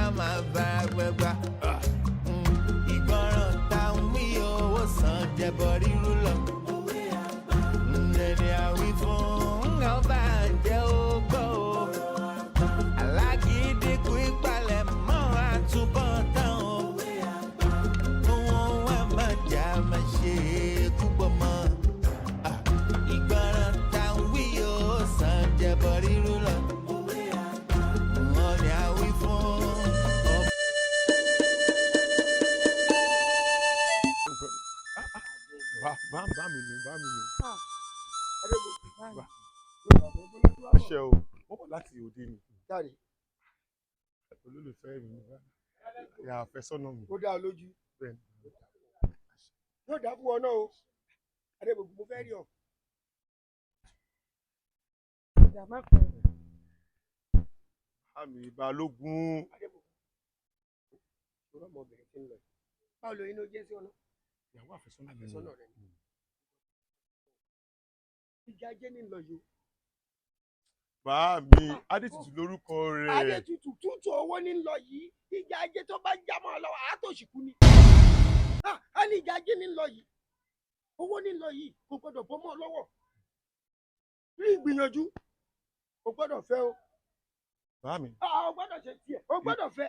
a máa bára gbẹgbà. Ìgbọràn táwọn wí owó san jẹbọ rírú lọ. Ẹni àwí fún ọba jẹ́ ó gbọ́ o. Alágídí kú ìpalẹ̀ mọ́ àtúbọ̀tán o. Wọ́n wá máa jà máa ṣe é kúgbọ́ mọ́. Ìgbọràn táwọn wí ó sàn jẹbọ rírú lọ. Wọ́n ní àwí fún ọba. Bá bá mi nù, bá mi nù. Adébòkun. Àṣẹ o, wọ́n bọ̀ láti òde ni. Jáde. Olólùfẹ́ mi ni, ìyá àfẹ́sọ́nà mi. Ó dá ọ lójú. Bẹ́ẹ̀ ni. Yóò dá fún ọ náà o. Adébòkun, mo fẹ́ rí ọ. Ìjà má pẹ́. Àmì Balógun. Adébòkun. Ìṣòro ọmọbìnrin tí ń lọ yìí. Báwo lo inú jẹ́ sí ọ náà? Ìyàwó àfẹ́sọ́nà mi. Àfẹ́sọ́nà rẹ ni. Ìjà ajé ní lọ yìí o. Bá mi, Adétutù lórúkọ rẹ̀. Adétutù tútù owó ní lọ yìí. Ìjà ajé tó bá já mọ́ ọ lọ́wọ́, àtòṣìkú ni. Á ní ìjà ajé ní lọ yìí. Owó ní lọ yìí, kò gbọdọ̀ bọ́ mọ́ ọ lọ́wọ́. Rí ìgbìyànjú, o gbọ́dọ̀ fẹ́ o. Bá mi. O gbọ́dọ̀ ṣe tiẹ̀, o gbọ́dọ̀ fẹ́.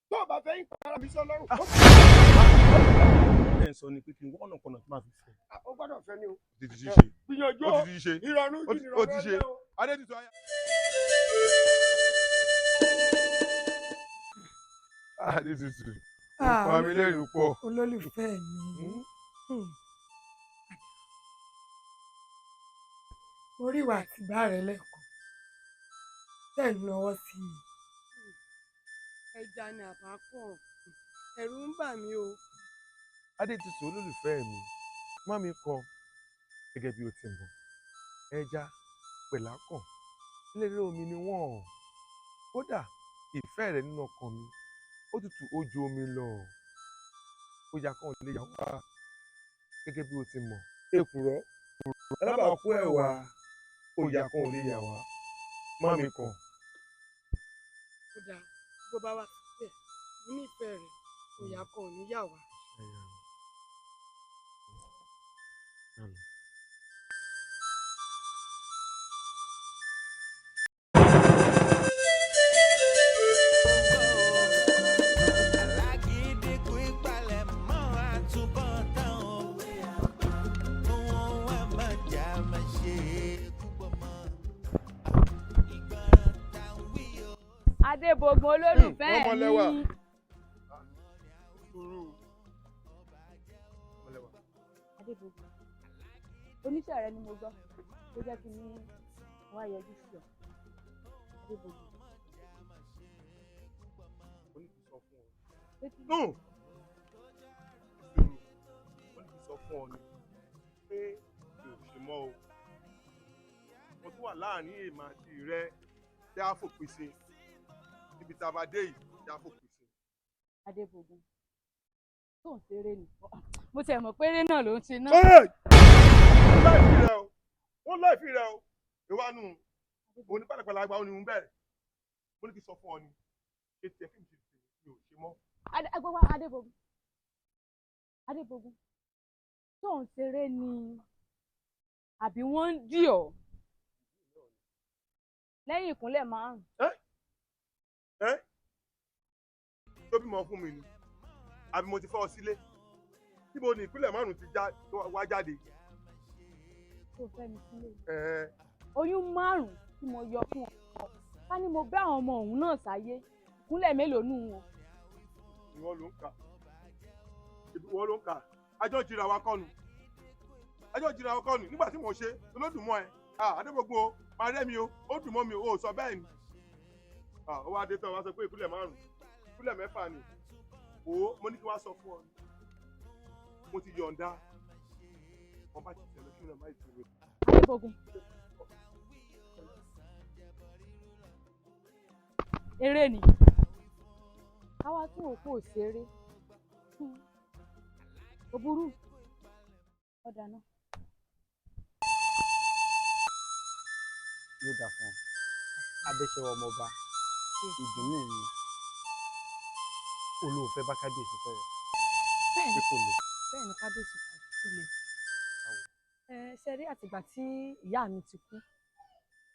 Tó o bá fẹ́ yín para mi sọ lọ́rùn. Ẹ ń sọ ni pé kí n wọ́n ọ̀nà kan náà tí máa fi fẹ́. O gbọ́dọ̀ fẹ́ ni o. Ó ti di ṣíṣe. Gbìyànjú Ó o. ti di ṣíṣe. Ìrọ̀rùn Ó jù ti ìrọ̀rùn ṣe. ọ̀rẹ́ o. Adétutù aya. Adétutù. Ó pa mí lẹ́rù pọ̀. Olólùfẹ́ mi. Mo rí ìwà àti ìbá rẹ lẹ́ẹ̀kan. Bẹ́ẹ̀ ń lọ́wọ́ sí mi. Ẹja ni àbá kàn. Ẹ̀rù ń bà mí o. Adétutù olólùfẹ́ mi, má mi kọ gẹ́gẹ́ bí o ti mọ̀. Ẹja pẹ̀lákàn, eléré omi ni wọ́n. Kódà ìfẹ́ rẹ nínú ọkàn mi, ó tutù ó ju omi lọ. Ó yà kàn lè yà wá gẹ́gẹ́ bí o ti mọ̀. Èkùrọ́, alábàákú ẹ̀wà, ó yà kàn lè yà wá. Má mi kàn. Ó dáa, bó bá wà síbẹ̀, mo nífẹ̀ẹ́ rẹ̀, òyà kan ò ní yà wá. Alágídí kú ìpalẹ̀ mọ́ àtúbọ̀tán o. Wọ́n wá máa jà máa ṣe é kúgbọ́ mọ́. Ìgbọràn táwọn wí o. Adébògùn olólùfẹ́ Ọmọlẹ́wà. mi. Sùúrù. Ọmọlẹ́wà. Adébògùn, oníṣẹ́ rẹ ni mo gbọ́ ló jẹ́ kí n ní wá yọjú sí ọ. Adébògùn. Mo ní kí n sọ fún ọ. Pé kí No! Sùúrù. Mo ní kí n sọ fún ọ ni pé mi ò ṣe mọ́ o. Mo tún wà láàrin èèmọ̀ àti rẹ tí a fòpin sí. Níbi tá a bá dé yìí, tí a fòpin sí. Adébògùn tó ń ṣeré ni, mo tiẹ̀ mọ̀ pé eré náà ló ń ṣe náà. Wọ́n láìfi rẹ o. Wọ́n láìfi rẹ o. Ìwánu òní pàlàpàlà àgbà òní ń bẹ̀rẹ̀. Mo ní kí n sọ fún ọ ni. Ṣé tiẹ̀ fíìmù ti tèmi mi ò ṣe mọ́? Agbọ́wá Adébògùn, Adébògùn tó ń ṣeré ni àbí wọ́n ń dì ọ́ lẹ́yìn ìkúnlẹ̀ márùn-ún? Ẹ́ tó bímọ fún mi ni àbí mo ti fọ́ ọ sílé? Níbo ni ìpínlẹ̀ márùn-ún ti wá jáde? Tó fẹ́ mi sílé. Ẹ̀ẹ́. Oyún márùn-ún tí mo yọ fún ọ, ká ní mo bá àwọn ọmọ òun náà sáyé, ìkúnlẹ̀ mélòó nù wọn? Ìwọ ló ń kà, ìwọ ló ń kà. Àjọ jìra wa kọ́nu, àjọ jìra wa kọ́nu nígbà tí mo ṣe olódùmọ̀ ẹ̀. Adébògùn o, máa rẹ́ mi o, ó dùn mọ́ mi o, ò sọ bẹ́ẹ̀ ni. Ó wá dé tán, wá sọ pé ìkúnlẹ̀ márùn-ún, ìkúnlẹ̀ mẹ́fà ni. Wò ó, mo ní kí wá sọ fún ọ ni mo ti yọ̀ǹda wọn bá ti tẹ̀lé kí wọn má ti tẹ̀lé. Adébògùn, eré ni káwá tún òkú òṣèré kò burú, ọ̀dà náà. Yóò dà fún ọ, Adéṣẹwà ọmọọba ìdùnnú mi. Olóòfẹ́ bá kábíyèsí sọ̀rọ̀. Bẹ́ẹ̀ni. Ṣé kò le? Bẹ́ẹ̀ni kábíyèsí, kò le. Ẹ ṣe rí, àtìgbà tí ìyá mi ti kú,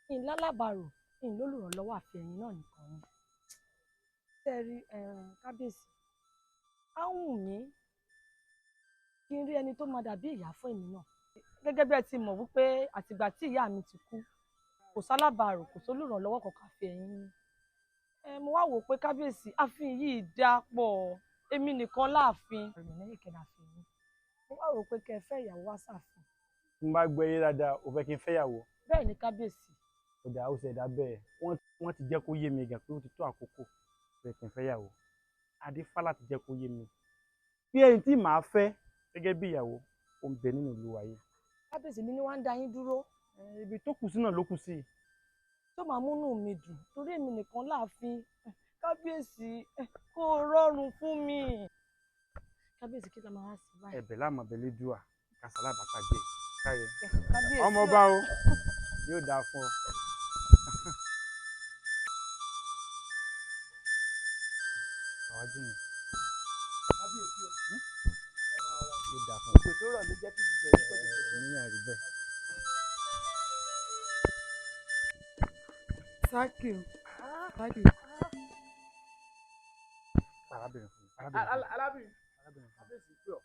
n lálábàárò, n lólùrànlọ́wọ́ àfi ẹ̀yin náà nìkan ni. Ṣe rí kábíyèsí, á wù mí kí n rí ẹni tó máa dàbí ìyá fún èmi náà. Gẹ́gẹ́ bí ẹ ti mọ̀ wípé àtìgbà tí ìyá mi ti kú, kò sálábàárò, kò sólùrànlọ́wọ́ kankan àfi ẹ̀yin ni. Ẹ mo wá wò pé kábíyèsí, ààfin yìí dáa pọ̀, èmi nìkan láàfin. Èmi lẹ́yìn kẹ́ni ààfin mi. Mo wá wò pé kẹ́ ẹ fẹ́ ìyàwó wá sáàfin. Tí n bá gbọ́ yé dáadáa, o fẹ́ kí n fẹ́yàwó? Bẹ́ẹ̀ ni kábíyèsí. Ọ̀dà, ó ṣẹ̀dá bẹ́ẹ̀. Wọ́n ti jẹ́ kó yé mi gan pé ó ti tó àkókò fẹ́ kí n fẹ́yàwó. Adéfálà ti jẹ́ kó yé mi bí ẹni tí màá fẹ́ gẹ́gẹ́ bí ìyàwó, ó ń bẹ nínú ìlú wa yìí. Kábíyèsí mi ní wá ń da yín dúró. Ibi tó kù sí náà ló kù sí. Tó máa múnú mi dùn torí èmi nìkan láàfin, kábíyèsí, kó rọrùn fún mi. Kábíyèsí, kí la máa wá sí báyìí? Ẹ̀bẹ̀ láàmú abẹ́lé dùà kásálà bàtàgbé káyẹ. Kábíyèsí. Ọmọ ọba o, yóò dáa fún ọ. Àwájú mi. Kábíyèsí o. Yóò dáa fún ọ. Òjò tó rọ̀ ló jẹ́ kí gbogbo ẹ̀rí pẹ̀lú. Èmi náà rí bẹ́ẹ̀. Sákì o, sákì. Arábìnrin fún mi. Arábìnrin fún mi. Arábìnrin. Arábìnrin fún mi. Kábíyèsí pé ọ.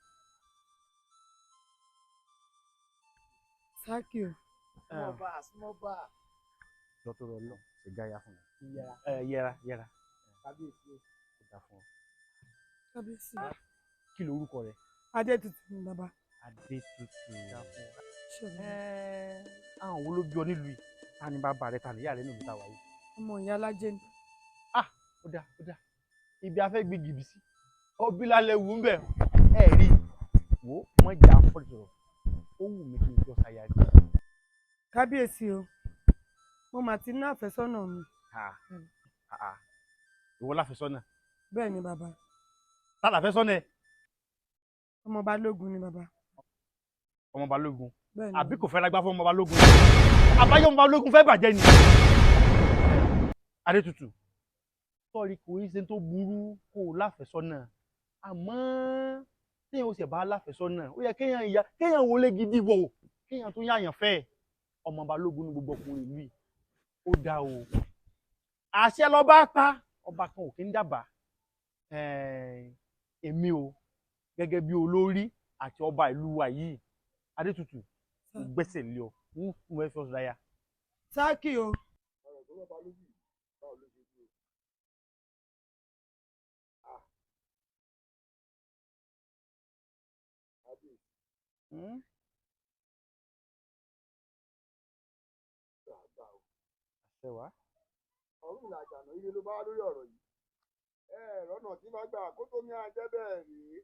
Sákì o. Small bar, small bar. Jọ tó rọ lọ ṣe gáyà fún mi. Yẹra. Ẹ yẹra yẹra. Kábíyèsí o. Yóò dáa fún ọ. Kábíyèsí. Kí lorúkọ rẹ? Adétutù ni bàbá. Adétutù. Ṣé o Àwọn wo ló bí ọ nílùú yìí? Ta ni bàbá rẹ, ta ni ìyá rẹ nílùú tá a wà yìí? Ọmọ ìyá alájẹ ni. Ah, ó dáa, ó dáa. Ibi afẹ́ gbé gìbì sí ọbí lálẹ́ wù ń bẹ̀. Ẹ rí wò ó, mọ̀jà fọ́ọ̀tì sọ̀rọ̀, ó wù mí kí n jọ ṣàyà rí. Kábíyèsí o, mo mà ti ní àfẹ́sọ́nà mi. Ìwọ láfẹ́sọ́nà? Bẹ́ẹ̀ ni bàbá. Ta láfẹ́sọ́nà ẹ? Ọmọ Balógun ni bàbá. Ọmọ Balógun? Bẹ́ẹ̀ ni. Àbí kò fẹ́ lágbá fún ọmọ Balógun? Àbáyọ ọmọ Balógun fẹ́ bàjẹ́ ni. Adétutù, sọ́ọ̀rì, kò í ṣe tó burú kó o láfẹ́sọ́nà, àmọ́ téèyàn ó sì bá láfẹ́sọ́nà, ó yẹ kéèyàn ìyá kéèyàn wọlé gidi wò, kéèyàn tó yáyàn fẹ́. Ọmọ Balógun ní gbogbo ọkùnrin ìlú yìí, ó dáa o. Àṣẹ lọ́ba pa, ọba kan ò kí ń dábàá. Èmi o, gẹ́gẹ́ bí olórí àti ọba ìlú wa yìí, Adétutù, mo gbẹ́sẹ̀ lé ọ, ń fún ẹ fẹ́ ọ̀sùn dáyà. Sákì o. Ọ̀rọ̀ tó lọ́ba lójú yìí, báwo ló ṣe dúró? Ah. Kábíyèsí, àgbà o. Àṣẹ wá. Ọ̀run ìlàjànà ire ló bá wá lórí ọ̀rọ̀ yìí. Ẹ rọ́nà tí máa gbà kó tó mi àjẹ́ bẹ́ẹ̀ rèé.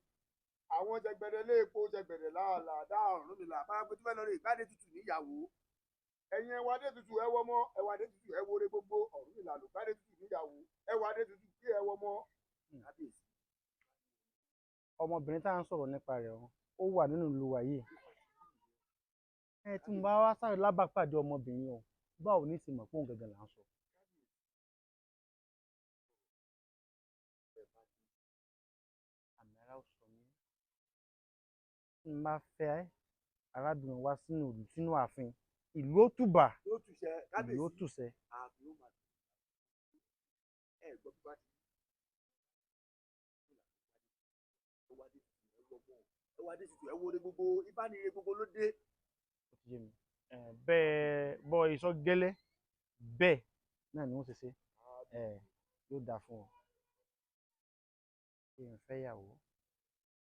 Àwọn jẹgbẹrẹ léèpo jẹgbẹrẹ láàlà dá Ọ̀rúnmìlà bá gbé tó fẹ́ lọ rí ìgbádé tutù níyàwó. Ẹ̀yin ẹwà dé tutù ẹ wọmọ, ẹwà dé tutù ẹ wọre gbogbo. Ọ̀rúnmìlà ló gbádé tutù níyàwó. Ẹwà dé tutù kí ẹ wọmọ. Kábíyèsí. Ọmọbìnrin tá à ń sọ̀rọ̀ nípa rẹ̀ ọ̀hún, ó wà nínú ìlú wa yìí. Ẹ tí mo bá wá sáré lábàápàdé ọmọbìnrin ọ̀hún, báwo ní ti mọ̀ pé òun gangan là ń sọ? Àmì ara ó sọ mí. Tí n bá fẹ́ arábìnrin wá sínú ìlú, sínú ààfin, ìlú ó tùbà. Yóò túṣẹ. Ìlú ó Kábíyèsí. tùṣẹ. Ààfin ó máa tù. Ẹ gbọ́ bí bá ti ẹwà dé tutù ẹ wọmọ, ẹwà dé tutù ẹ wọre gbogbo, ìbánire gbogbo ló dé. Ó ti yé mi. Ẹ bẹ́ẹ̀ bọ́ iṣọ́ gẹ́lẹ́ bẹ́ẹ̀ náà ni wọ́n ṣe ṣe. Ẹ yóò dáa fún ọ. Kí n fẹ́ yàwó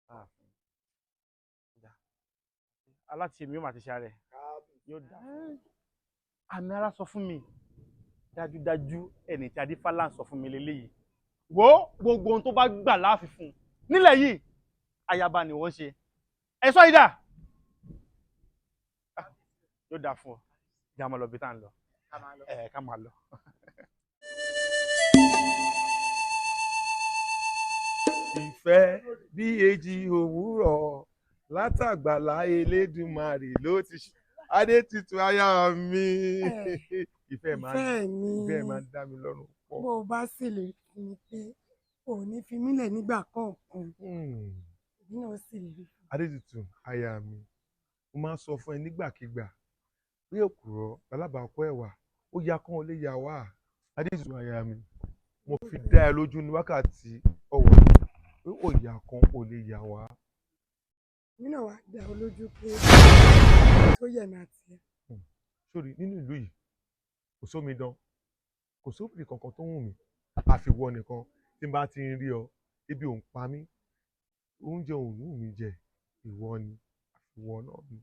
láàfin. Ó dáa. Aláti mi yóò máa ti ṣe ara ẹ̀. Kábíyèsí. Yóò dáa fún ọ. Àmì ara sọ fún mi dájúdájú, ẹni tí Adífálà ń sọ fún mi leléyìí. Wo gbogbo ohun tó bá gbà láàfin fún un nílẹ̀ yìí, ayaba ni wọ́n ṣe. Ẹ sọ ìdá yóò dáa fún ọ. Ìjà máa lọ bí tá à ń lọ. Ẹ ká máa lọ. Ìfẹ́ bí èjì òwúrọ̀ látàgbàlá Elédùmarè ló ti ṣe. Adétutù aya mi, ìfẹ́ máa ń Ìfẹ́ mi. ìfẹ́ máa ń dá mi lọ́rùn pọ̀. Bó o bá sì lè fún mi pé Ò ní fi mí lẹ̀ nígbà kọ̀ọ̀kan. Èmi náà sì lè rí. Adétutù aya mi, mo máa ń sọ fún ẹ nígbàkigbà pé òkùrọ̀ lalábàákú ẹ̀wà, ó ya kán ó lè yà wá. Adétutù aya mi, mo fi dá ẹ lójú ní wákàtí ọ̀wọ̀ pé ó yà kán ó lè yà wá. Èmi náà wá dá ọ lójú pé tó yẹ mi àti ẹ. Sórí nínú ìlú yìí, kò sómi dán, kò sóbìrì kankan tó wù mí àfiwọ́ nìkan. Tí n bá ti ń rí ọ, ebi ò ń pa mí, oúnjẹ ò wù mí jẹ, ìwọ ni, àfiwọ́ náà ni.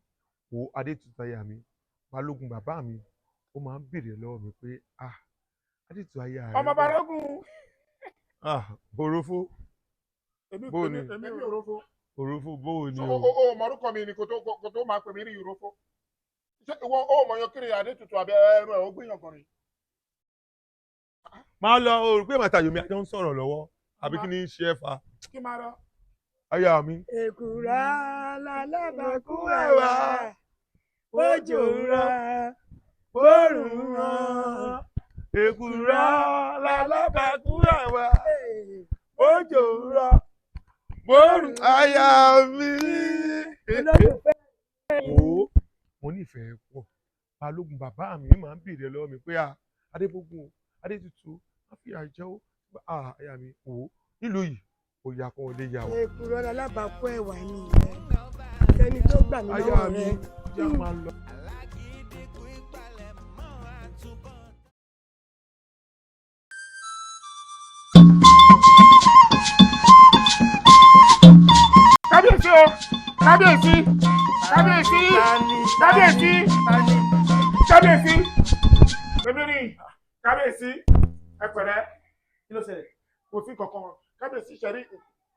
Wo Adétutù aya mi, Balógun bàbá mi, ó máa ń béèrè lọ́wọ́ mi pé, ah, Adétutù aya rẹ. Ọmọ Balógun. Ah, òrófó. Èmi Bó ni? èmi òrófó. Òrófó bó o ni So, o. O mọ orúkọ mi ni kò tó máa pè mí ní òrófó. Ṣé ìwọ o mọ yan kiri Adétutù àbí ẹnu ẹ ó gbéyàn kan ni? Máa lọ, o rò pé màtá yomi àjọ ń sọ̀rọ̀ lọ́wọ́ àbí kí ni ń ṣe é fa. Kí máa lọ. Aya mi. Èkùrọ́ lalábàákú ẹ̀wà, bójò ń rọ̀, bórùn ń ràn. Èkùrọ́ lalábàákú ẹ̀wà, bójò ń rọ̀, bórùn. Aya mi. Olólùfẹ́. Wo, mo nífẹ̀ẹ́ pọ̀. Balógun bàbá mi máa ń béèrè lọ́wọ́ mi pé, ah, Adébógun o, Adétutù, má fìyà jẹ ó. Ah, aya mi, wò ó, nílùú yìí, ó yà kán ó lè yà wá. Èkùrọ́ lalábàákú ẹ̀wà ni ìyẹn. Ẹni tó gbà mí Aya lọ́wọ́ mi, rẹ. já máa lọ. Kábíyèsí o, kábíyèsí, kábíyèsí, kábíyèsí, kábíyèsí. Èmi ni kábíyèsí, ẹ pẹ̀lẹ́. Kí ló ṣẹlẹ̀? Kò sí kankan. Kábíyèsí, ṣẹ̀rí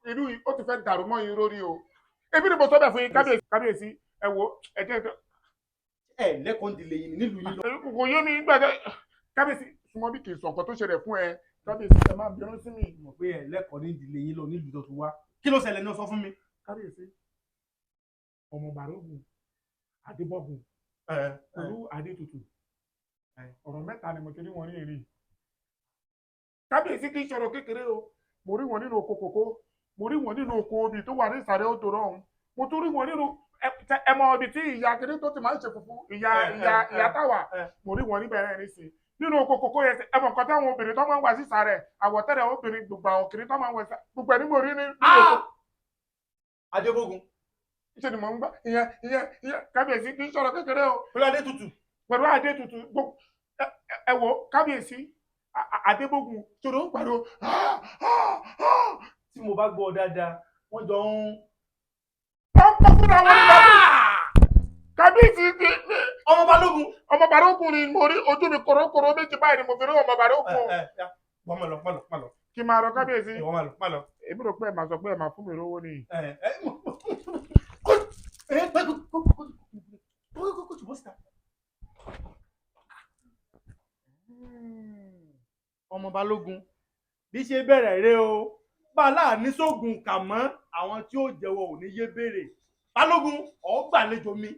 ìlú yìí ó ti fẹ́ dàrú mọ́ yín lórí o. Èmi ni mo sọ bẹ́ẹ̀ fún yín, kábíyèsí, kábíyèsí, ẹ wo, ẹ jẹ́ ẹ Ẹ lẹ́kọ̀ọ́ ìdílé yìí nílùú yín lọ. Kò yé mi gbàdé. Kábíyèsí, súnmọ́ bí kì í sọ nǹkan tó ṣẹlẹ̀ fún ẹ. Kábíyèsí, ẹ má bínú sí mi. Mọ̀ pé ẹ lẹ́kọ̀ọ́ ní ìdílé yín lọ nílùú tó ti wá. Kí ló ṣẹlẹ̀ ní o sọ fún mi? Kábíyèsí, ọmọ Balógun, Adébọ́gun, pẹ̀lú Adétutù, ọ̀rọ̀ mẹ́ta ni mo ti rí wọn ní èrè. Kábíyèsí, kì í ṣọ̀rọ̀ kékeré o. Mo rí wọn nínú oko kòkó, mo rí wọn nínú oko obì tó wà ní ìsàlẹ̀ odò ọ̀hún, mo tún rí wọn nínú ẹ mọ ibi tí ìyá kiri tó ti máa ń ṣe fùfú, ìyá ìyá ìyá táwà, mo rí wọn níbẹ̀ rẹ̀ nísìnyí nínú oko kòkó yẹn. Ẹ mọ̀ nǹkan táwọn obìnrin tó máa ń wá sí ìsàlẹ̀ àwọ̀tẹ́lẹ̀, obìnrin gbogbo àwọn kiri tó máa ń wọ gbogbo ẹ̀ ní mo rí ní oko. Adébógun. Ṣe ni mò ń gbọ́ ìyẹn ìyẹn ìyẹn. Kábíyèsí, kì í ṣọ̀rọ̀ kékeré o. Pẹ̀lú Adétutù. Pẹ̀lú Adétutù gbogbo ẹ wo kábíyèsí, Adébógun ṣòro ń pariwo. Tí mo bá gbọ́ dáadáa, wọ́n jọ ń. Wọ́n kọ́ fúnra wọn nígbà kábíyèsí. Ọmọ Balógun. Ọmọ Balógun ni mo rí, ojú mi korokoro méjì báyìí ni mo fi rí ọmọ Balógun. Wọ́n máa lọ, máa lọ, máa lọ. Kí máa lọ, kábíyèsí? Ìwọ máa lọ, máa lọ. Èmi rò pé ẹ máa sọ pé ẹ máa fún mi lówó ni. Ọmọ Balógun, bí ṣe bẹ̀rẹ̀ rẹ o, bá a láàánú sóògùn kà mọ́ àwọn tí ó jẹ́wọ́ ò ní yé béèrè. Balógun, ọ̀ gbàlejò mi.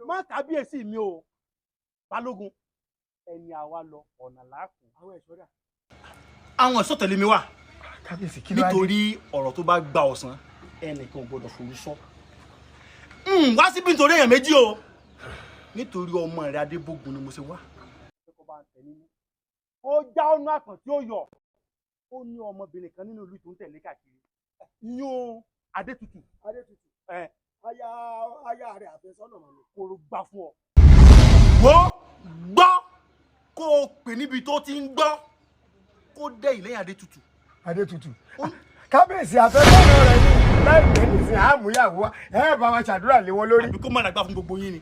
Má kábíyèsí mi o, Balógun, ẹni àwa lọ ọ̀nà làákù. Àwọn ẹ̀ṣọ́ dà? Àwọn ẹ̀ṣọ́ tẹ̀lé mi wá. Kábíyèsí, kí ló wá dé? Nítorí ọ̀rọ̀ tó bá gba ọ̀sán, ẹnìkan ò gbọdọ̀ forí sọ. Wá síbí nítorí èèyàn méjì o, nítorí ọmọ rẹ Adébógun ni mo ṣe wá. Ó já ọ̀nà àpọ̀n tí ó yọ, ó ní ọmọbìnrin kan nínú ìlú tó ń tẹ̀lé káàkiri, ìyún Adétutù. Adétutù. Ẹ Aya aya rẹ̀ àfẹ́sọ́nà màmí. Kò gbà fún ọ. Wo, gbọ́ kó o pè níbi tó ti ń gbọ́, kó dẹ́ ìlẹ́yìn Adétutù. Adétutù, kábíyèsí, àfẹ́sọ́nà rẹ̀ ní láìpẹ́ nìsín àmúyàwó wa, ẹ bá wa ṣàdúrà lé wọn lórí. Àbí kó má dàgbà fún gbogbo yín ni?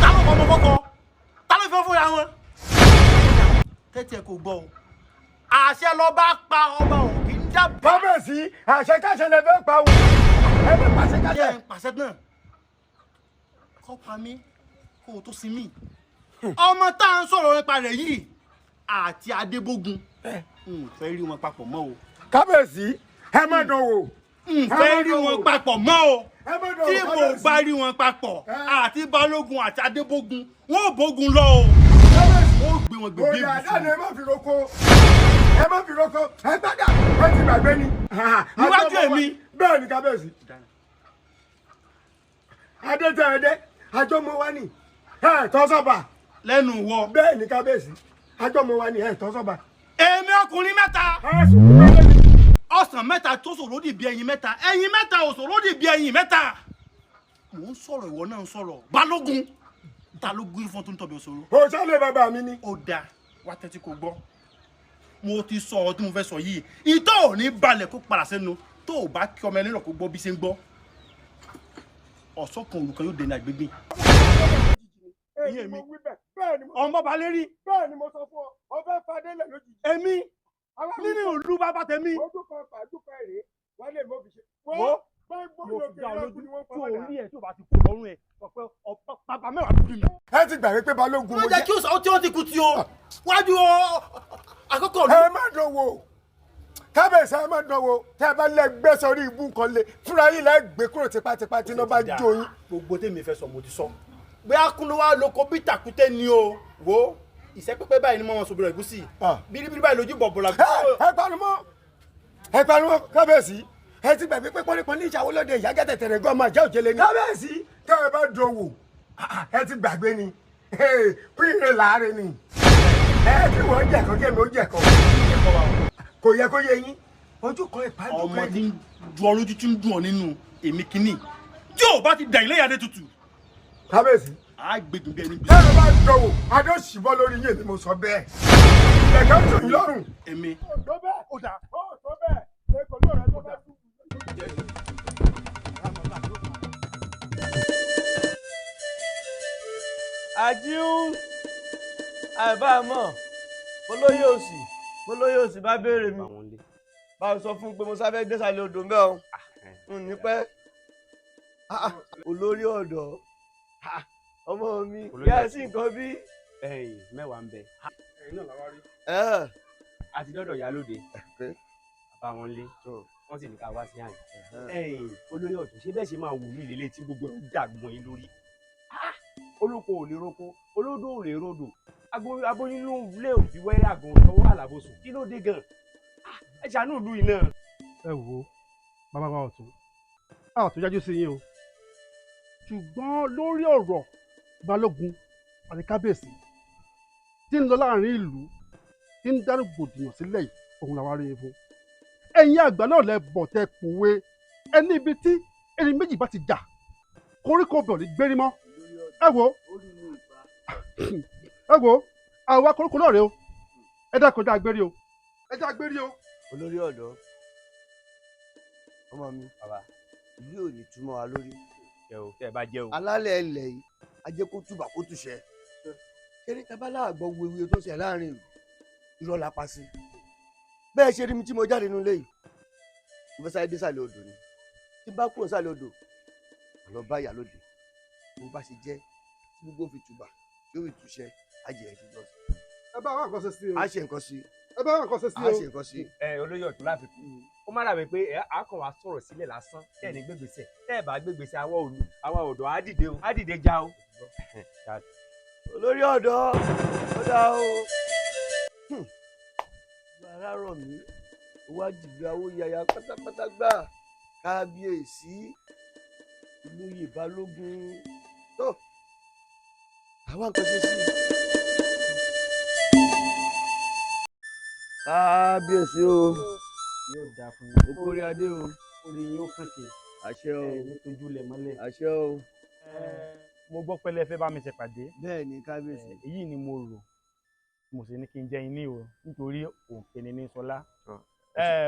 Ta ló fọmọ fọkọ? Ta ló fẹ́ fúnra wọn? Tẹ́tí ẹ kò gbọ́ o, àṣẹ lọ bá pa ọba ò kì í dábàá. Kábíyèsí, àṣẹkáṣẹ lè fẹ́ pa o, ẹ fẹ́ pàṣẹkáṣẹ. Jẹ́ ń pàṣẹ náà, kọ́ pa mí kó o tó sin mí. Ọmọ tá à ń sọ̀rọ̀ nípa rẹ̀ yìí àti Adébógun, n fẹ́ rí wọn papọ̀ mọ́ o. Kábíyèsí, ẹ má dán wò. N fẹ́ rí wọn papọ̀ mọ́ o. Ẹ má dán wò. Tí mo Kábíyèsí. bá rí wọn papọ̀, àti Balógun àti Adébógun, wọn ò bógun lọ o. Wọn ò gbé wọn gbègbè Òyà ibùsùn. àdáni, ẹ má fi roko, ẹ má fi roko, ẹ gbádà, ẹ ti gbàgbé ni. Níwájú èmi. Bẹ́ẹ̀ ni, kábíyèsí. Adé tẹ ẹdẹ àjọmọ wa ni ẹ tọ́sọ̀bà. Lẹ́nu wọ. Bẹ́ẹ̀ ni, kábíyèsí, àjọmọ wa ni ẹ tọ́sọ̀bà. Èmi ọkùnrin mẹ́ta. Ẹ sùn kúrò lẹ́nu. Ọsàn mẹ́ta tó sòrò dì bí ẹyin mẹ́ta, ẹyin mẹ́ta ò sòrò dì bí ẹyin mẹ́ta. Mò ń sọ̀rọ̀, ìwọ náà ń sọ̀rọ̀. Balógun, ta ló gún ifọ̀n tó ń tọ̀bẹ̀ òṣòro? Òṣèlè bàbá mi ni. Ó dáa, wá tẹ́tí kó gbọ́. Mo ti sọ ọ tí mo fẹ́ sọ yìí, ìtọ́ ò ní balẹ̀ kó padà sẹ́nu tó o bá kí ọmọ ẹni rọ̀ kó gbọ́ bí ṣe ń gbọ́. Ọ̀sán kan olùkọ́ yóò dènà àgbègbè. Èyí mo wí bẹ́ẹ̀, bẹ́ẹ̀ ni mo. Ọmọ balẹ̀ rí. Bẹ́ẹ̀ ni mo sọ fún ọ, ọ fẹ́ fadélẹ̀ lójijì. Èmi nínú ìlú bàbá tèmi. Ojú kan pàdúkọ rèé, wọ́n lè mọ fi ṣe. Wo, Gbogbo mo fi dá ọ lókè lójú ni wọ́n tí o rí ẹ tí o bá ti kú lọ́rùn ẹ sọ pé ọ̀pá bàbá mẹ́wàá ló bí mi. Ẹ ti gbàgbé pé Balógun Má mo jẹ́ jẹ́. kí o sọ tí wọ́n ti kú tí o wájú ọ àkọ́kọ́ Ẹ má dán wò, kábíyèsí, ẹ má dán wò. Tẹ́ ẹ bá lẹ gbé sórí ibú kan lé fúnra yín, lẹ gbé kúrò tipátipá tí iná bá jó yín. Gbogbo tèmi fẹ́ sọ mo ti sọ. Bóyá kún ló wá lóko bí tàkúté ni o. Wo, ìṣẹ́ pípẹ́ báyìí ni mo mọ̀ sóbìrì ẹ̀gúsí bíríbírí báyìí lójú bọ̀ bọ̀lá. Ẹ panu mọ́, ẹ panu mọ́, kábíyèsí. Ẹ ti gbàgbé pé pọ́nrípọ́n ní ìṣàwó lóde ìyá gẹ́tẹ̀tẹ̀rẹ̀ gan ọmọ ìjà òjèlé ni. Kábíyèsí, tẹ́ ẹ bá dán wò, ẹ ti gbàgbé ni pínlẹ̀ láàrin ni ẹ kí wọ́n jẹ̀kọ́ kí èmi ó jẹ̀kọ́, kò yẹ kó yé yín, ojú kan ìpàdé. Ọmọ tí ń du ọ lójú, tí ń dùn ọ nínú èmi kínní tí o bá ti dà ilé ìyáde tutù. Kábíyèsí. Á gbẹdùn bí ẹni gbé. Tẹ́ ẹ bá dán wò, adé òṣìbọ́ lórí yín, èmi mo sọ bẹ́ẹ̀, ìlẹ̀kẹ́ ń tò yín lọ́rùn. Èmi. Ó tó bẹ́ẹ̀, ó dà, ó tó bẹ́ẹ̀, lẹ́kọ̀ọ́ lóòrẹ́ tó bá dùn. Àjíhùn àìbámọ̀, olóyè òsì, olóyè òsì bá béèrè mi, bá a sọ fún un pé mo sáfẹ́ désàlẹ̀ odò mbẹ́ o, n ní pẹ́. Olórí ọ̀dọ́, ọmọ mi, yá sí nǹkan bí. Ẹ̀yin mẹ́wàá ń bẹ. Ẹ̀yin náà làwa rí. Àti dọ́dọ̀ ìyálóde, bàbá wọn lé, wọ́n sì ní ká wá sí àyìn. Ẹ̀yin olóyè ọ̀tún, ṣé bẹ́ẹ̀ ṣe máa wù mí lélẹ̀ tí gbogbo ẹ̀ ń dàgbọ́n yín lórí? Olóko ò lè roko, olódò ò lè rodò, aboyún ló ń lé òbí wẹ́rẹ́ àgùn tọwọ́ àlàbòsùn. Kí ló dé gan? Ẹ ṣàánú ìlú yìí náà. Ẹ wo, bàbá wa ọ̀tún, a ò tó yájú sí yín o, ṣùgbọ́n lórí ọ̀rọ̀ Balógun àti kábíyèsí tí ń lọ láàrin ìlú, tí ń dárúgbòdìyàn sílẹ̀ yìí, òun làwa rí i fún. Ẹ̀yin àgbà náà lẹ bọ̀ tẹ pòwe ẹni ibi tí erin méjì bá ti jà, koríko bẹ̀ ò ní gbérí mọ́. Ẹ wo, ẹ wo, àwa koríko náà rèé o. Ẹ dákun, ẹ já gbérí o, ẹ já gbérí o. Olórí ọ̀dọ́, ọmọ mi, ìlú ò ní túmọ̀ wa lórí. Ẹ o, tẹ ẹ bá jẹ o. Alálẹ̀ ilẹ̀ yìí ajé kó túbà kó túṣẹ. Ṣé ní tabalá àgbọ̀ wewé tó ṣe láàrin ìlú, irọ́ la pa sí. Bẹ́ẹ̀ ṣe rí mi tí mo jáde nílé yìí, mo fẹ́ sáré dé sàlẹ̀ odò ni. Tí n bá kúrò sàlẹ̀ odò, mo lọ bá ìyálóde, bó bá ṣe jẹ́ tí gbogbo fi túbà tí ó fi túṣẹ, ajẹ́ ẹ̀ ti lọ sí. Ẹ bá wa nǹkan ṣe sí o. A ṣe nǹkan sí. Ẹ bá wa nǹkan ṣe sí o. A ṣe nǹkan sí. Ẹ olóyè ọ̀tún, láfikún, ó má dàbí pé ẹ á kàn wá sọ̀rọ̀ sílẹ̀ lásán tẹ́ ẹ̀ ní gbégbèsè. Tẹ́ ẹ bá gbégbèsè, àwa òlu àwa ọ̀dọ́ á dìde o, á dìde já o. Olórí ọ̀dọ́, ó dáa o. Ara rọ̀ mí, ó wá jìbìrì awó yaya pátápátá gbà. Kábíyèsí, olóyè Balógun tó àwa nǹkan ṣe sí i. Kábíyèsí o. Yóò dáa fún yín. Okòrí adé o. Orí yín ó kàn kè. Àṣẹ o. Ẹ ní tójú lẹ̀ mọ́lẹ̀. Àṣẹ o. Mo gbọ́ pé lẹ fẹ́ bá mi ṣèpàdé. Bẹ́ẹ̀ ni, kábíyèsí. Èyí ni mo rò, mo sì ní kí n jẹ́ yín ní o, nítorí òkè ni ní sọlá.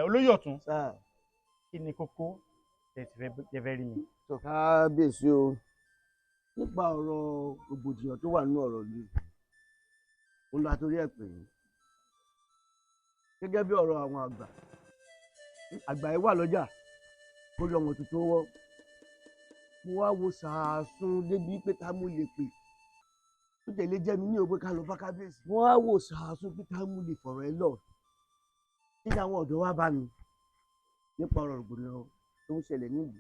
Olóyè ọ̀tún, kí ni kókó tẹ́ ti fẹ́ rí mi? Kábíyèsí o, nípa ọ̀rọ̀ rògbòdìyàn tó wà nínú ọ̀rọ̀ yìí, ó lọ àtòrí ẹ̀ pè yín gẹ́gẹ́ bí ọ̀rọ̀ àwọn àgbà. Àgbà yìí wà lọ́jà kó lọ́mọ tuntun wọ́. Mo wá wo sàásùn débi pé ta mo lè pè Tó tẹ̀lé jẹ́ mi ní òpé ká lọ bá kábíyèsí. Wọ́n á wò sàásùn pé ká mú lè fọ̀rọ̀ ẹ lọ. Nígbà àwọn ọ̀dọ́ wá bá mi nípa ọ̀rọ̀ rògbòdìyàn tó ń ṣẹlẹ̀ nílùú.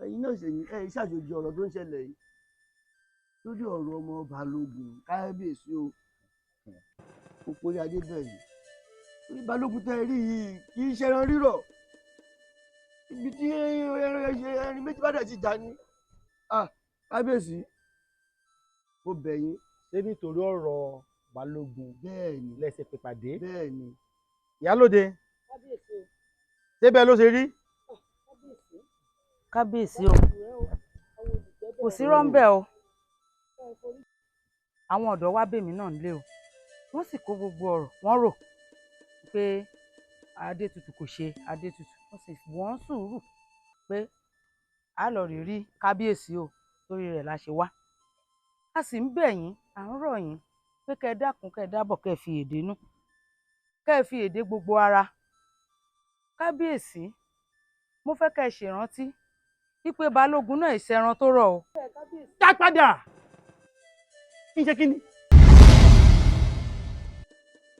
Ẹ̀yin náà ṣe ẹ ṣàjòjì ọ̀rọ̀ tó ń ṣẹlẹ̀ yìí. Lórí ọ̀rọ̀ ọmọ Balógun kábíyèsí o, mo porí adé bẹ̀yìn. Orí Balógun tẹ́ ẹ rí yìí kì í ṣẹran rírọ̀. Ibi tí ẹrin méjì bá dẹ̀ ti jà ni. Kábíyèsí, mo bẹ̀ yín. Ṣé nítorí ọ̀rọ̀ Balógun bẹ́ẹ̀ni lẹ́sẹ̀ pèpàdé? Bẹ́ẹ̀ni. Ìyálóde, ṣé bẹ́ẹ̀ ló ṣe rí? Kábíyèsí o, kò sí rọ́ńbẹ́ o. Àwọn ọ̀dọ́ wá bèmí náà nílé o, wọ́n sì kó gbogbo ọ̀rọ̀ wọ́n rò pé Adétutù kò ṣe Adétutù, wọ́n sì wọ́n sùúrù pé a lọ rí rí kábíyèsí o, torí rẹ̀ la ṣe wá. A sì ń bẹ̀ yín, à ń rọ̀ yín pé kẹ́ ẹ dákun, kẹ́ ẹ dábọ̀, kẹ́ ẹ fi èdè nú, kẹ́ ẹ fi èdè gbogbo ara. Kábíyèsí, mo fẹ́ kẹ́ ẹ ṣèrántí wípé Balógun náà ìṣẹran tó rọ̀ o. Dá padà! Kí n ṣe kí ni?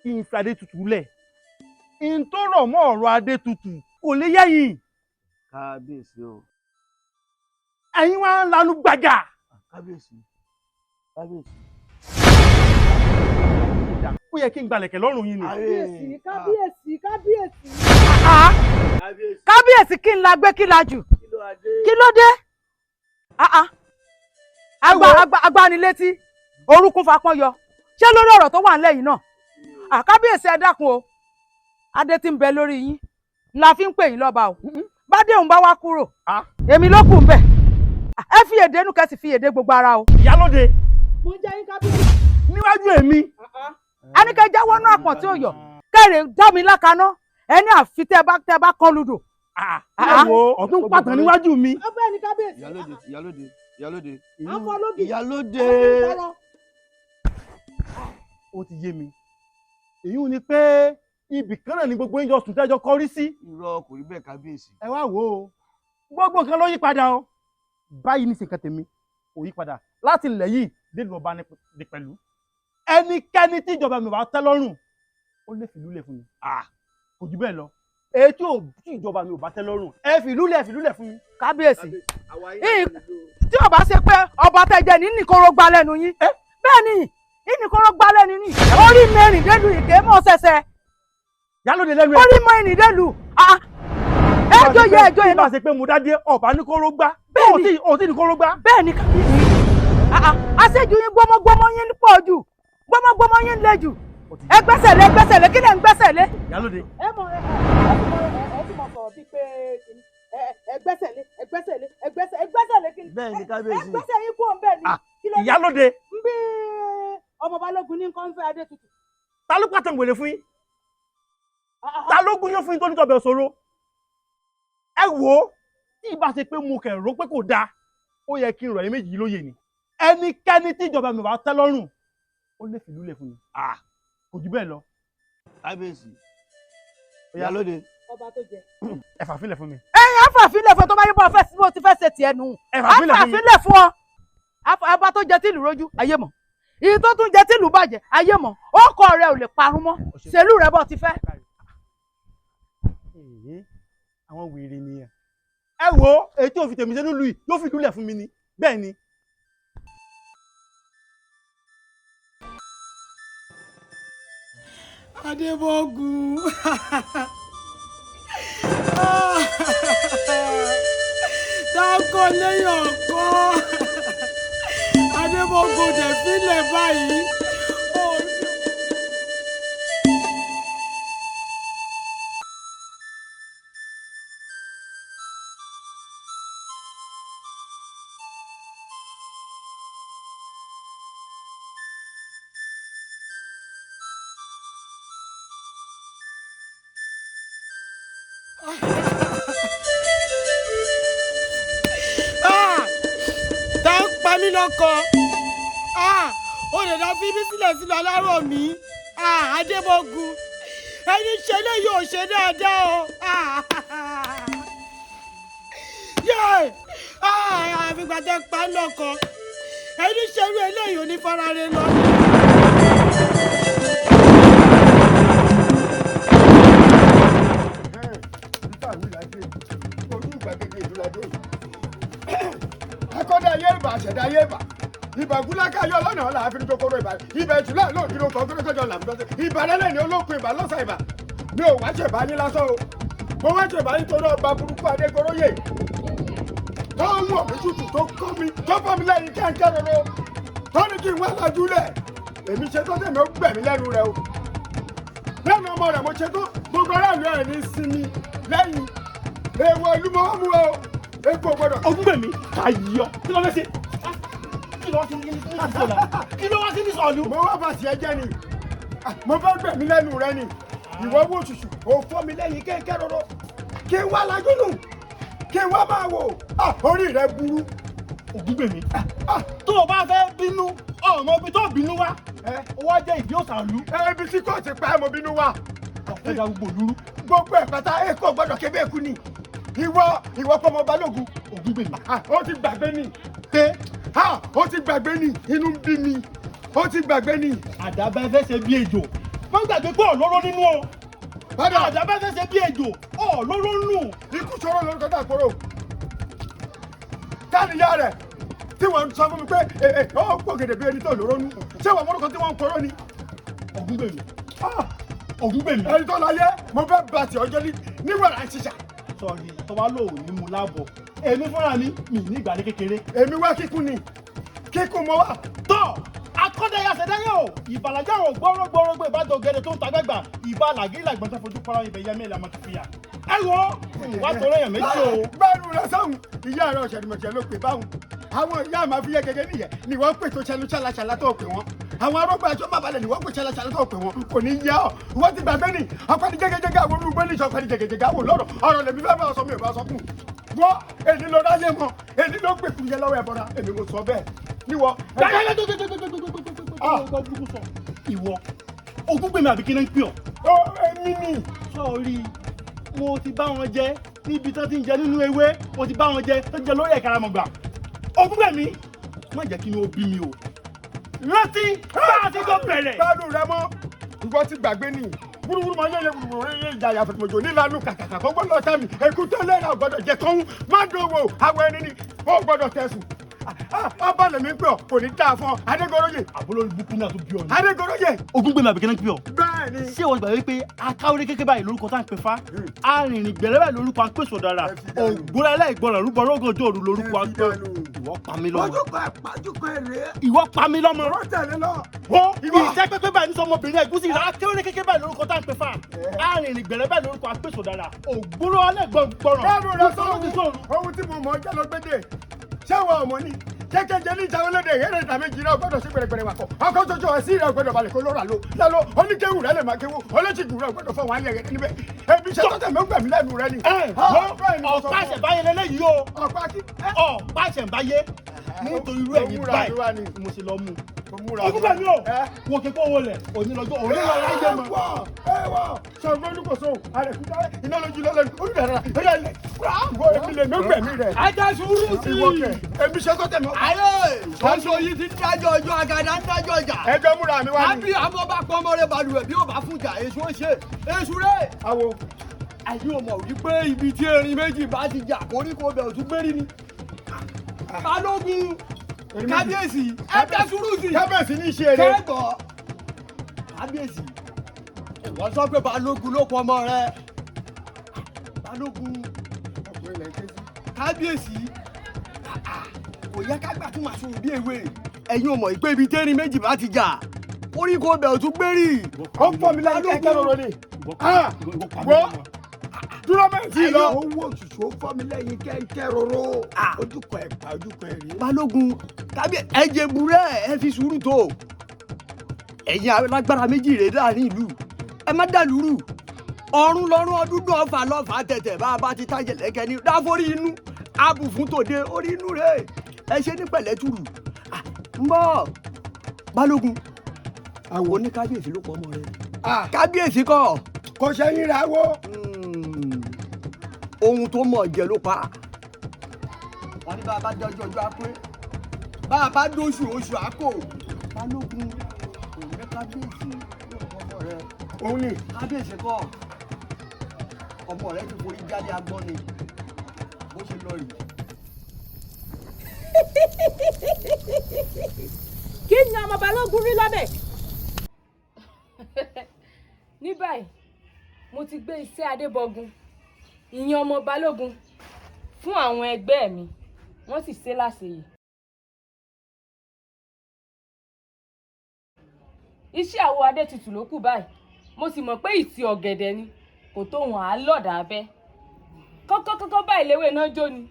Kí n fi Adétutù lẹ̀. N tó rọ̀ mọ́ ọ̀rọ̀ Adétutù kò lè yé yín. Kábíyèsí o. Ẹ̀yin wá ń lanu gbàgà. Kábíyèsí, kábíyèsí. Ó yẹ kí n gbalẹ̀kẹ̀ lọ́rùn yín ni. Kábíyèsí, kábíyèsí, kábíyèsí. Kábíyèsí, kí n la gbé kí la jù, kí ló dé? Agbanilétí orúkún fapọ́n yọ. Ṣé lórí ọ̀rọ̀ tó wà nílẹ̀ yìí náà? Kábíyèsí, ẹ dákun o. Adé tí ń bẹ lórí yín la fi ń pè yín lọ́ba o. Bádé òun bá wá kúrò, èmi ló kù ń bẹ̀. Ẹ fi èdè nù, kẹ́ sì fi èdè gbogbo ara o. Ìyálóde. Mo jẹ́ yín, kábíyèsí. Níwájú èmi. A ní kẹ́ jáwọ́ náà àpọ̀n tí ò yọ, kẹ́rẹ̀ dá mi lákaná ẹni àfi tẹ́ bá kọ́ ludò. Ẹ wo ọ̀tún pàtàn níwájú mi. Ó bẹ́ẹ̀ ni kábíyèsí. Ìyálóde, ìyálóde, ìyálóde. Àfọlógì. Ìyálóde. Ó ti yé mi. Èyí ò ní pé ibì kan náà ni gbogbo yín jọ sùn tẹ́jọ kọrí sí. Irọ́, kò rí bẹ́ẹ̀ kábíyèsí. Ẹ wá wò ó, gbogbo nǹkan ló yí padà o. Báyìí ní sìnkàn tèmi kò yí padà láti ilẹ̀ yìí délùú ọba ní pẹ̀lú. Ẹnikẹ́ni tí ìjọba mi bá tẹ́ lọ́rùn ó lè fìlú lẹ̀ fún mi. Kò jù bẹ́ẹ̀ lọ. Èyí tí ìjọba mi ò bá tẹ́ lọ́rùn, ẹ fìlú lẹ̀, fìlú lẹ̀ fún mi. Kábíyèsí, tí ó bá ṣe pé ọba tẹjẹ ní nìkóró gbá lẹ́nu yín, bẹ́ẹ̀ ni ìnìkóró gbá lẹ́nu yín, orí mẹ́rin délùú ìké mọ́ ṣẹ̀ṣẹ̀. Ìyálóde lẹ́nu ẹ̀. Orí mẹ́rin délùú. Ẹjọ́ yẹ, ẹjọ́ yẹ náà. Bí bá ṣe pé mo dá dé ọba ní kóró gbá. Bẹ́ẹ̀ni, o ti ní kóró gbá. Bẹ́ẹ̀ni kábíyèsí. Àṣejù yín gbọmọgbọmọ yín pọ̀ jù, gbọmọgbọmọ yín le jù. Ẹ gbẹ́sẹ̀ lé, gbẹ́sẹ̀ lé, kí lẹ̀ ń gbẹ́sẹ̀ lé? Ìyálóde. Ẹ mọ ẹ ẹ ti mọ sọ̀rọ̀ bíi pé ẹ gbẹ́sẹ̀ lé, ẹ gbẹ́sẹ̀ lé, ẹ gbẹ́sẹ̀, ẹ gbẹ́sẹ̀ lé kí ni? Bẹ́ẹ̀ni kábíyèsí. Ẹ gbẹ́sẹ̀ yín kúrò ńbẹ̀ ni. Ìyálóde. Ń bí ọmọ Balógun ní nǹkan fẹ́ Adétutù. Ta ló pàtàn wèrè fún yín? Ta ló gúnyán fún yín tó ní tọbẹ̀ ṣòro? Ẹ wò ó, tí ìbá ṣe pé mo kẹ̀ rò pé kò dáa, ó yẹ kí n rọ̀ yín méjì yìí lóye ni. Ẹnikẹ́ni tí ìjọba mi bá tẹ́ lọ́rùn, ó lè fìlú lẹ̀ fún mi. Kò jù bẹ́ẹ̀ lọ. Kábíyèsí. Ìyálóde. Ọba tó jẹ. Ẹ fàfilẹ̀ fún mi. Ẹ̀yin àfàfilẹ̀ fún ọ tó bá yẹ bọ́ fẹ́ bó ti fẹ́ ṣe tiẹ̀ nù. Ẹ fàfilẹ̀ fún mi. Àfàfilẹ̀ fún ọ. Ọba tó jẹ tìlú rojú, ayé mọ̀. Ìyí tó tún jẹ tìlú bàjẹ́, ayé mọ̀. Ọkọ rẹ ò lè parun mọ́. Ṣèlú rẹ bọ́ ti fẹ́. Àwọn wèrè nìyẹn. Ẹ wo èyí tí ò fi tèmi sínú lùi yóò fi lulẹ̀ fún mi ni bẹ́ẹ̀ ni. Adébógun, dákọ lẹ́yìn ọkọ Adébógun dẹ̀ fílẹ̀ báyìí. Tá ń pa mí lọ́kọ, ó lè lọ fi mí sílẹ̀ sílẹ̀ alárò mi. Adébógun, ẹni ṣe léyìí ò ṣe dáadáa o. Àfìgbà tẹ pa ń lọ́kọ, Ẹni ṣerú eléyìí onífarare lọ. Akọ́dá ayé ìbà, àṣẹ̀dá ayé ìbà, ìbà gúlákà yọ lọ́nà ọ̀la àfin kòkòrò ìbà, ìbà ìtúlẹ̀ lóògì ló kọ́ kọ́kọ́jọ làbúdọ́sẹ̀ ìbà lẹ́lẹ̀ ní olókun ìbà lọ́sà ìbà. Mi ò wá ṣèbá yín lásán o, mo wá ṣèbá yín torí ọba burúkú Adégoróyè tó ń wọ̀ mí tútù, tó kọ́ mi, tó fọ́ mi lẹ́yìn kẹ́ńkẹ́ roro, tó ní kí n wá lajú lẹ̀. Èmi ṣe tó tẹ̀mí ó gbẹ̀mí lẹ́nu rẹ o, lẹ́nu ọmọ rẹ̀ mo ṣe tó gbogbo aráàlú ẹ̀ ní sinmi lẹ́yìn èèwọ̀ ìlú mọ́ mú o, epo gbọ́dọ̀. Ògúngbèmí kà yọ, kí ló fẹ́ ṣe? Kí ló wá sí ní sọ̀lá? Kí ló wá sí ní sọ̀lú? Mo wá bàtì ẹ jẹ́ ni, mo fẹ́ gbẹ̀mí lẹ́nu rẹ ni. Ìwọ wo ṣùṣù, ò fọ́ mi lẹ́yìn kéńké roro, kí n wá lajú nù, kí n wá máa wò, orí rẹ burú. Ògúngbèmí, tó o bá fẹ́ bínú, ọmọ ibi tó bínú wá, ó wá jẹ́ ìdí òsàlú. Ibi tí kò ti pa ẹ́ mo bínú wá. Ọ̀fẹ́ da gbogbo lúrú. Gbogbo ẹ̀ pátá èkó gbọ́dọ̀ kébé kú ni. Ìwọ pọmọ Balógun. Ògúngbèmí. Ó ti gbàgbé ni. Pé ó ti gbàgbé ni, inú ń bí mi. Ó ti gbàgbé ni. Àdàbà ẹ fẹ́ ṣe bí ejò. Wọ́n gbàgbé pé ọ̀lọ́rọ́ nínú o. Àdàbà ẹ fẹ́ ṣe bí ejò, ọ̀lọ́rọ́ nù. Ikú ṣòro lórúkọ tá a kóró. Táníyá rẹ̀ tí wọ́n ń sọ fún mi pé ó pògèdè bí ẹni tó lóró nù. Ṣé wọ́n mọ́rúkọ tí wọ́n ń kóró ni? Ògúngbèmí. Ògúngbèmí. Ẹni tó láyé, mo fẹ́ bàtì ọjọ́ ní wàrà ṣiṣà. Sọ̀rí, tó bá lò ní mu láàbọ̀. Èmi fúnra mi, mi ní ìgbàlẹ̀ kékeré. Èmi wá kíkún ni, kíkún mo wá. Tọ́ akọ́dẹ̀yà ṣẹ̀dáyẹ̀ o, ìbàlájà ò gbọ́rọ́gbọ́rọ́gbọ́ ìbájọ́ gẹ́gẹ́ tó ń ta gbàgbà, ìbá làgírí làgbọ́n tó fojú kọ́ra ibẹ̀ yẹmí ìlànà tó fìyà. Ẹ wo, wá tọrọ èèyàn méjì o. Bẹ́ẹ̀ni rẹ sọ́hun, ìyá rẹ ọ̀ṣẹ̀dìmọ̀ṣẹ̀ ló pè báhun. Àwọn ìyá àmà fi yẹ gẹ́gẹ́ nìyẹn ni wọ́n pè tó ṣẹnu ṣàlàṣàlà tó pè wọ́n. Àwọn arógbó aṣọ bàbá lẹ̀ ni wọ́n pè ṣàlàṣàlà tó pè wọ́n. Kò ní yẹ ọ́, wọ́n ti gbàgbé ni. Ọ̀pẹ́ni jẹ́gẹ́jẹ́gẹ́ àwọn olùgbé ní ìṣọ̀pẹ́ni jẹ́gẹ́jẹ́gẹ́ àwọn lọ́rọ̀. Ọ̀rọ̀ lèmi fẹ́ máa sọ, mi ò bá sọ kù. Wọ́n èyí ló ráyé mọ́, èyí ló gbèkú yẹ lọ́wọ́ ẹ̀bọra, èmi mo sọ bẹ́ẹ̀. Níwọ̀. Ìwọ, Ògúngbèmí àbí kí ni ń pè ọ́? Ó èmi ni. Sọ̀rí, mo ti bá wọn jẹ níbi tó ti ń jẹ nínú ewé, mo ti bá wọn jẹ tó jẹ lórí ẹ̀ka àmọ̀gbà. Ògúngbèmí, má jẹ́ kí ni ó bí mi o. Rántí bá a ti jọ bẹ̀rẹ̀. Bẹ́ẹ̀ni rẹ mọ́, ìwọ ti gbàgbé ni. Wúruwúru máa ń yẹ wúruwúru yẹ ìjàyà fòtòmọ̀jò nílànú kàkàkà kó gbọ́dọ̀ sami. Èkú tó lẹ́ra gbọ́dọ̀ jẹ kọ́hún, má dòwò àwọn ẹni ni, ó gbọ́dọ̀ tẹ̀sùn. Ọba lèmi pè ọ́, kò ní dáa fún ọ, Adégoróyè. Àbúrò ibùkún náà tó bí ọ ni. Adégoróyè. Ògúngbèmí àbí kí ni ń pè ọ́? Bẹ́ẹ̀ni. Ṣé o gbàgbé pé akáwé kékeré báyìí lórúkọ tá à ń pè fá? Arìnrìn gbẹ̀rẹ̀ báyìí lórúkọ à ń pèsè ọ̀dàrà. Ògbóra ẹlẹ́gbọ̀ràn rúbọ rógànjọ́ òru lórúkọ à ń pè. Ìwọ pa mí lọ́mọ. Ojúkọ èrè. Ìwọ pa mí lọ́mọ. Ọ̀rọ̀ tẹ̀lé lọ. Wọ́n ìṣẹ́ pépé báyìí ní sọmọbìnrin ẹ̀gúsí ìlà akéwé kékeré báyìí lórúkọ tá à ń pè fá. Arìnrìn gbẹ̀rẹ̀ báyìí lórúkọ à ń pèsè ọ̀dàrà. Ògbóra ẹlẹ́gbọ̀ràn. Bẹ́ẹ̀ni rẹ sọ́run, ohun tí mo mọ̀ ọ́ jẹ́ lọ gbédè. Ṣé ìwọ ọmọ ni? Jẹ́jẹ́jẹ́ ní ìjà olóde ìrẹ́lẹ̀ ìdá méjì rẹ gbọ́dọ̀ sí gbẹ̀rẹ̀gbẹ̀rẹ̀ wà kọ́. Ọkọ̀ ṣoṣo ẹ̀sìn rẹ gbọ́dọ̀ balẹ̀ kó lọ́ra ló. Lálọ́ oníkéwù rẹ lè máa kéwù, olóṣèlú rẹ gbọ́dọ̀ fọ́ wọn ayẹyẹ níbẹ̀. Ebi ṣe tọ́tẹ̀ mi ó gbẹ̀mí lẹ́nu rẹ ni. Ọ̀pá àṣẹ̀báyé lélẹ́yìí o. Ọ̀pá àṣẹ̀báyé nítorí irú ẹ̀yìn báyìí mo ṣe lọ mú. Ògúngbèmí o, wò kí kó wọlé òní lọ́jọ́ òní lọ́jọ́ ayé mọ́. Ẹ wọ Ṣàngó Olúkòso, àrẹ̀kúta iná lójú lọ́lẹ́nu, olùdarí ọ̀yà ilẹ̀. Ìwọ èmi lè mí gbẹ̀mí rẹ̀. Ajá sùúrù sí Ìwọ kẹ̀, èmi ṣe tọ́tẹ̀ mi. Ayé ṣoṣo yìí ti ń dájọ́ ọjọ́ àgàdá ń dájọ́ ọjà. Ẹjọ́ múra mi wá ní. Àbí àmọ́ bá pọ́ ọmọ rẹ̀ balùwẹ̀ bí ó bá fún jà èṣù ó ṣe èṣù rẹ̀. Awo. Àyè ò mọ̀ wípé ibi tí erin méjì bá ti jà koríko bẹ̀ ò tún gbérí ni. Balógun kábíyèsí ẹ tẹ sùúrù sí. Kábíyèsí ní í ṣe eré. Kẹ́gbọ́ kábíyèsí ìwọ sọ pé Balógun ló pọ̀ ọmọ rẹ. Balógun kábíyèsí kò yẹ ká gbà tún máa sọ̀rọ̀ bí ewé. Ẹ̀yin ò mọ̀ pé ibi tẹ́rin méjì bá ti jà koríko bẹ̀ ò tún gbérí. Ó fọ́ mi lẹ́yìn kẹ́kẹ́ rọrọ ni. Wọ́n dúró mẹ́tì lọ. Owó òṣùṣù ó fọ́ mi lẹ́yìn kẹ́ńkẹ́ rorò. Ojúkọ ẹ̀pà ojúkọ ẹ̀rí. Balógun kábíyè ẹ jẹ burẹ́ ẹ fi sùúrù tó. Ẹ̀yin alágbára méjì rèé láàrin ìlú. Ẹ má dàlúrù. Ọ̀run lọ́run ọdún dùn ọ̀fà lọ́fà tẹ̀tẹ̀ bá a bá ti tájẹ̀ lẹ́kẹ́ ní dáforí inú. Abù fún tòde orí inú rèé. Ẹ ṣe ní pẹ̀lẹ́tùrù. Ń bọ̀ Balógun. Àwọn oníkábíyèsí ló pọ̀ ọmọ rẹ. Kábíyèsí kọ́. Kò ṣẹ́yìn rẹ̀ wo. Ohun tó mọ̀ jẹ ló pa. Wọ́n ní bá a bá dọ́jọ́ ọjọ́ á pé. Bá a bá dóṣù oṣù àkó. Balógun òun ní kábíyèsí ọmọ rẹ. Òun ni. Kábíyèsí kọ́ ọmọ rẹ ti forí jáde agbọ́n ni bó ṣe lọ rèé. Kí ni ọmọ balógun rí lọ́bẹ̀? Ní báyìí mo ti gbé iṣẹ́ Adébọ̀gún, ìyẹn ọmọ balógun, fún àwọn ẹgbẹ́ mi, wọ́n sì ṣe láṣeyè. Iṣẹ́ àwo Adétutù ló kù báyìí, mo sì mọ̀ pé ìtì ọ̀gẹ̀dẹ̀ ni kò tó wọn á lọ̀dà abẹ́. Kọ́kọ́kọ́kọ́ báyìí léwé náà jó ni,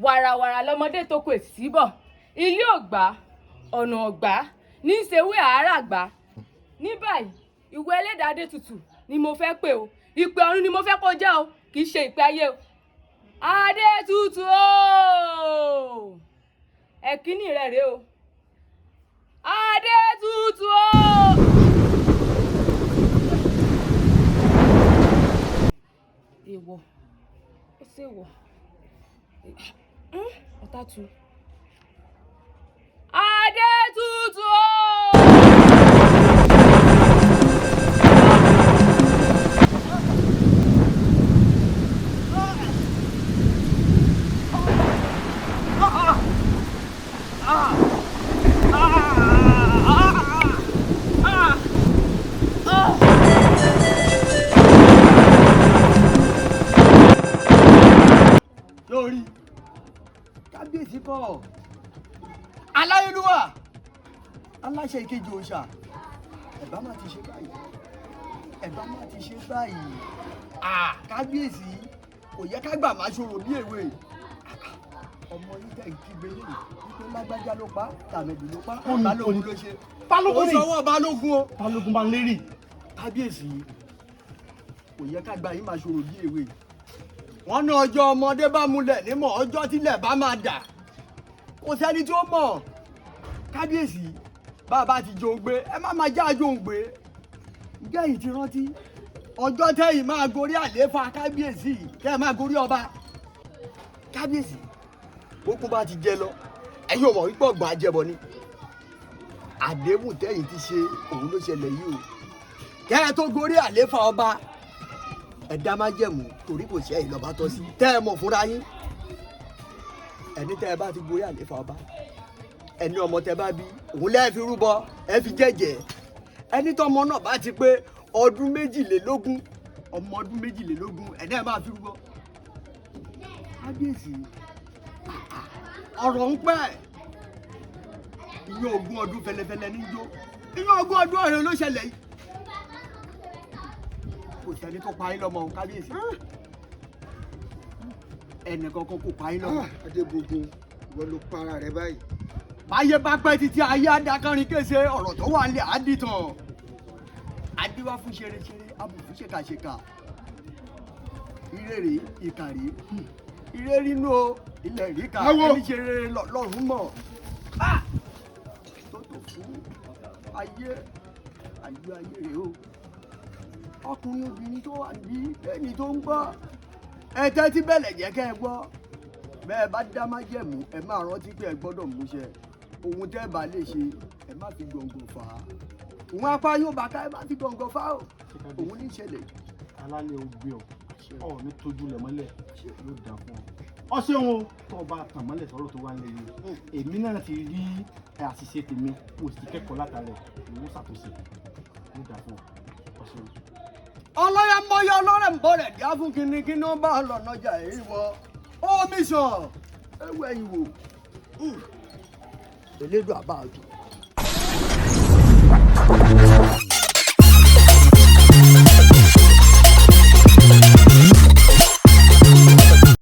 wàràwàrà lọmọdé tó kù èsì bọ̀, ilé ògbà ọ̀nà ọ̀gbá ní í ṣe wé àárà gbá. Ní báyìí ìwé ẹlẹ́dàá Adétutù ni mo fẹ́ pè o, ìpè ọ̀run ni mo fẹ́ kó jẹ́ o, kì í ṣe ìpè ayé o. Adétutù ooo, ẹ̀kíní rẹ̀ rèé o. Adétutù ooo. Èèwọ̀, ó ṣe wọ̀, ọ̀tá tu. Adétutù ooo. Lórí kábíyèsí kọ́ aláyélúwà aláṣẹ ìkejì òòṣà, ẹ̀bá má ti ṣe báyìí, ẹ̀bá má ti ṣe báyìí. Kábíyèsí kò yẹ ká gbà má ṣòro bí èwe. Ọmọ yìí tẹ̀ ń kígbe lẹ́yìn wípé lágbájá ló pa, tàmẹ̀dù ló pa, balógun ló ṣe. Balógun ni. Ó sọwọ́ balógun o. Balógun bá ń lérí. Kábíyèsí kò yẹ ká gbà yín má ṣòro bí èwe. Wọ́n ní ọjọ́ ọmọdé bá múlẹ̀ nímọ̀, ọjọ́ tílẹ̀ bá máa dà kò sẹ́ni tó mọ̀. Kábíyèsí, bàbá ti jòǹgbé, ẹ má máa já jòǹgbé. Ǹjẹ́ yìí ti rántí ọjọ́ tẹ́yìn máa gorí àlééfà kábíyèsí, tẹ́ ẹ máa gorí ọba? Kábíyèsí, bókun bá ti jẹ lọ, ẹ̀yin ò mọ̀ wípé ọgbọ̀n àjẹbọ ni. Àdéhùn tẹ́yìn ti ṣe òun ló ṣẹlẹ̀ yìí o. Kẹ́ ẹ tó gorí àlééfà ọba, ẹ dá májẹ̀mú, torí kò ṣe ìlọba tọ́ sí tẹ́ ẹ mọ̀ fúnra yín. Ẹni tẹ́ ẹ bá ti gorí àlééfà ọba, ẹni ọmọ tẹ́ bá bí òun lẹ́ẹ̀ fi rúbọ, ẹ fi jẹ́jẹ́. Ẹni tọ́mọ náà bá ti pé ọdún 22, ọmọ ọdún 22, ẹni ẹ máa fi rúbọ. Kábíyèsí, ọ̀rọ̀ ń pẹ́. Ìyẹn ogún ọdún fẹlẹfẹlẹ níjó, ìyẹn ogún ọdún ọ̀rẹ́ ló ṣẹlẹ̀ yìí. Kò sẹ́ni tó pa yín lọ́mọ o kábíyèsí, ẹnì kankan kò pa yín lọ́mọ. Adébógun, ìwọ ló para rẹ báyìí. Báyé bá pẹ́ títí ayé adákànrin kése, ọ̀rọ̀ tó wà nílẹ̀ àdìtàn. Adíwá fún ṣeréṣeré, abù fún ṣèkàṣèkà. Ire rèé, ìkà rèé. Ire rínú o, ilẹ̀ ríkà, ẹni ṣe rere lọ́rùn mọ̀. Tó tó fún ayé, ayé ayé rèé o. Ọkùnrin obìnrin tó wà ní lẹ́ni tó ń gbọ́, ẹ tẹ́tí bẹ̀lẹ̀ jẹ́ kẹ́ ẹ gbọ́. Bẹ́ẹ̀ bá dá májẹ̀mú, ẹ máa rántí pé ẹ gbọ́dọ̀ múṣẹ. Ohun tẹ́ ẹ bá lè ṣe, ẹ má fi gọ̀ǹgọ̀ fà á. Òun apá yóò bá ká, ẹ má fi gọ̀ǹgọ̀ fà á o. Òun ní ìṣẹ̀lẹ̀. Alálẹ̀ ó gbé ọ, ọ ní tójú lẹ̀ mọ́lẹ̀, yóò dà fún ọ. Ọ ṣeun o, tó o bá tàn mọ́lẹ̀ sọ̀rọ̀ tó wà ń lẹ̀ yìí. Èmi náà ti rí àṣìṣe tèmi, mo sì ti kẹ́kọ̀ọ́ látara ẹ̀, mo ń ṣàtúnṣe. Yóò dà fún ọ. Ọ ṣeun. Ọlọ́yà mọ́yá ọlọ́rẹ̀ ń bọ̀ rẹ̀ díá fún kínníkínní ó bá lọ́nà ọjà èyí wọ. Omi sàn, ẹwẹ́ ìwò. Elédùn àbá àjò.